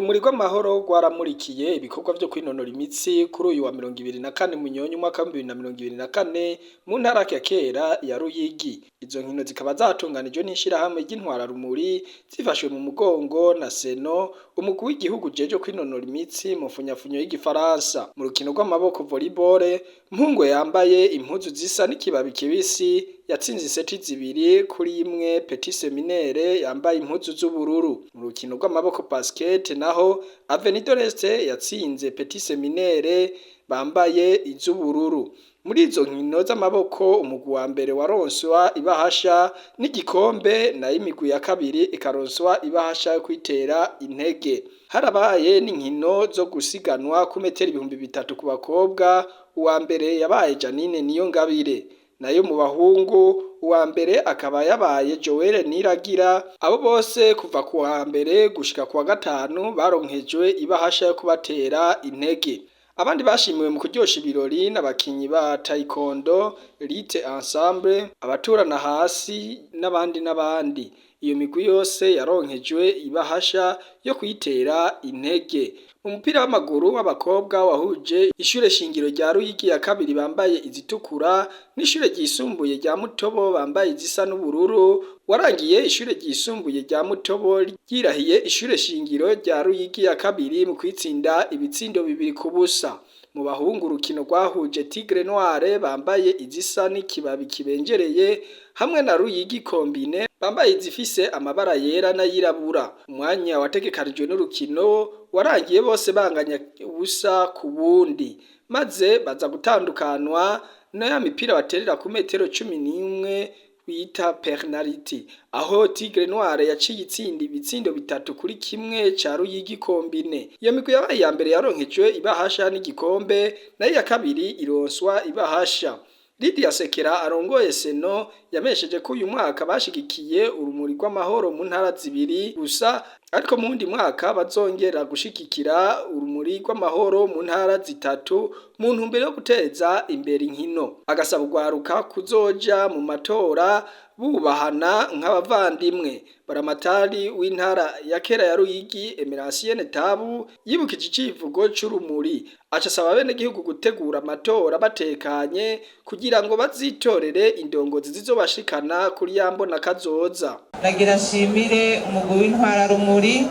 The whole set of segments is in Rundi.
Urumuri rw'amahoro rwaramurikiye ibikorwa vyo kwinonora imitsi kuri uyu wa 24 Munyonyo umwaka w'2024 mu ntara ya kera ya Ruyigi. Izo nkino zikaba zatunganijwe n'ishirahamwe ry'intwararumuri zifashwe mu mugongo na Seno, umugwi w'igihugu ujejwe kwinonora imitsi mu mfunyafunyo y'igifaransa. Mu rukino rw'amaboko volleyball, Mpungwe yambaye impuzu zisa n'ikibabi kibisi yatsinze iseti 2-1 Petit Seminaire yambaye impuzu z'ubururu. Mu rukino rw'amaboko basket naho, Avenue de l'Est yatsinze Petit Seminaire bambaye iz'ubururu. Muri izo nkino z'amaboko, umugwi wa mbere waronswa ibahasha n'igikombe, nayo imigwi ya kabiri ikaronswa ibahasha yo kwitera intege. Harabaye n'inkino zo gusiganwa ku metero 3000 ku bakobwa, uwa mbere yabaye Janine Niyongabire, nayo mu bahungu uwa mbere akaba yabaye Joel Niragira. Abo bose kuva ku wa mbere gushika ku wa gatanu baronkejwe ibahasha yo kubatera intege. Abandi bashimiwe mu kuryosha ibirori n'abakinyi ba taekwondo, Lutte Ensemble, abaturana hasi n'abandi n'abandi. Iyo migwi yose yaronkejwe ibahasha yo kuyitera intege. Umupira w'amaguru w'abakobwa wahuje ishure shingiro rya Ruyigi ya kabiri bambaye izitukura n'ishure ryisumbuye rya Mutobo bambaye izisa n'ubururu, warangiye ishure ryisumbuye rya Mutobo ryirahiye ishure shingiro rya Ruyigi ya kabiri mu kwitsinda ibitsindo 2-0. Mu bahungu, urukino rwahuje Tigre Noire bambaye izisa n'ikibabi kibenjereye hamwe na Ruyigi Combine bambaye izifise amabara yera n'ayirabura. Umwanya wategekanijwe n'urukino warangiye bose banganya 0-0, maze baza gutandukanwa na ya mipira baterera ku metero 11 bita penalty, aho Tigre Noire yaciye itsinda ibitsindo 3-1 ca Ruyigi Combine. Iyo migwi yabaye iya mbere yaronkejwe ibahasha n'igikombe, nayo iya kabiri ironswa ibahasha. Lydia Sekera arongoye Seno yamesheje ko uyu mwaka bashigikiye urumuri rw'amahoro mu ntara zibiri gusa, ariko mu wundi mwaka bazongera gushigikira urumuri rw'amahoro mu ntara zitatu mu ntumbero yo guteza imbere inkino. Agasaba urwaruka kuzoja mu matora bubahana nk'abavandimwe. Buramatari w'intara ya kera ya Ruyigi, Emeransiene Tabu, yibukije icivugo c'urumuri, aca asaba abenegihugu gutegura amatora batekanye kugira ngo bazitorere indongozi zizobashikana kuri ya mbona kazoza. Nagira nshimire umugwi w'intwararumuri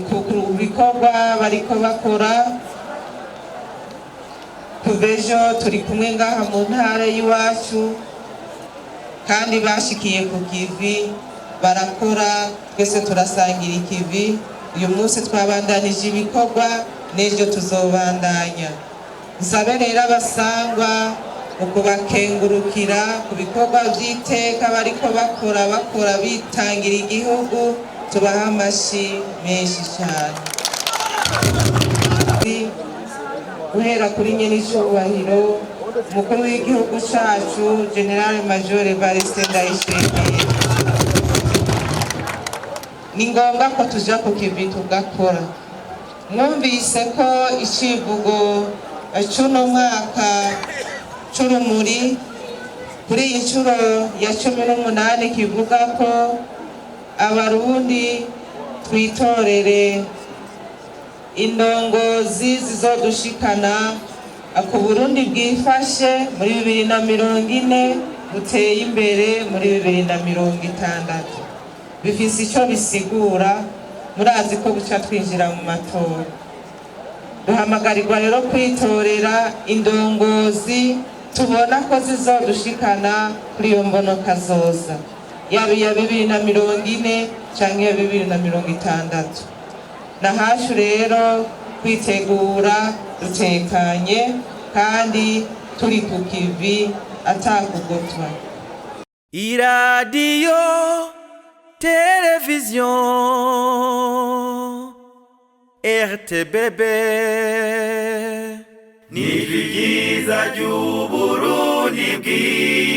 ku bikorwa bariko bakora kuva ejo turi kumwe ngaha mu ntara y'iwacu, kandi bashikiye ku kivi barakora, twese turasangira ikivi. Uyu munsi twabandanije ibikorwa, n'ejo tuzobandanya. Nsabe rero abasangwa mu kubakengurukira ku bikorwa by'iteka bariko bakora, bakora bitangira igihugu, tubaha amashi menshi cyane, guhera kuri nyenicubahiro umukuru w'igihugu cacu, Général Major Evariste Ndayishimiye. Ni ngombwa ko tuja ku kivi tugakora. Mwumvise ko icivugo c'uno mwaka c'urumuri kuri iyi nshuro ya 18 kivuga ko Abarundi twitorere indongozi zizodushikana ku Burundi bwifashe muri 2040, buteye imbere muri 2060. Bifise icyo bisigura. Murazi ko buca twinjira mu matora. Duhamagarirwa rero kwitorera indongozi tubona ko zizodushikana kuri iyo mbono kazoza, yaba iya 2040 canke iya 2060. Nahacu rero kwitegura dutekanye kandi turi ku kivi atakugotwa. Iradiyo televiziyo RTBB Nijwi ryiza ry'Uburundi bwiza.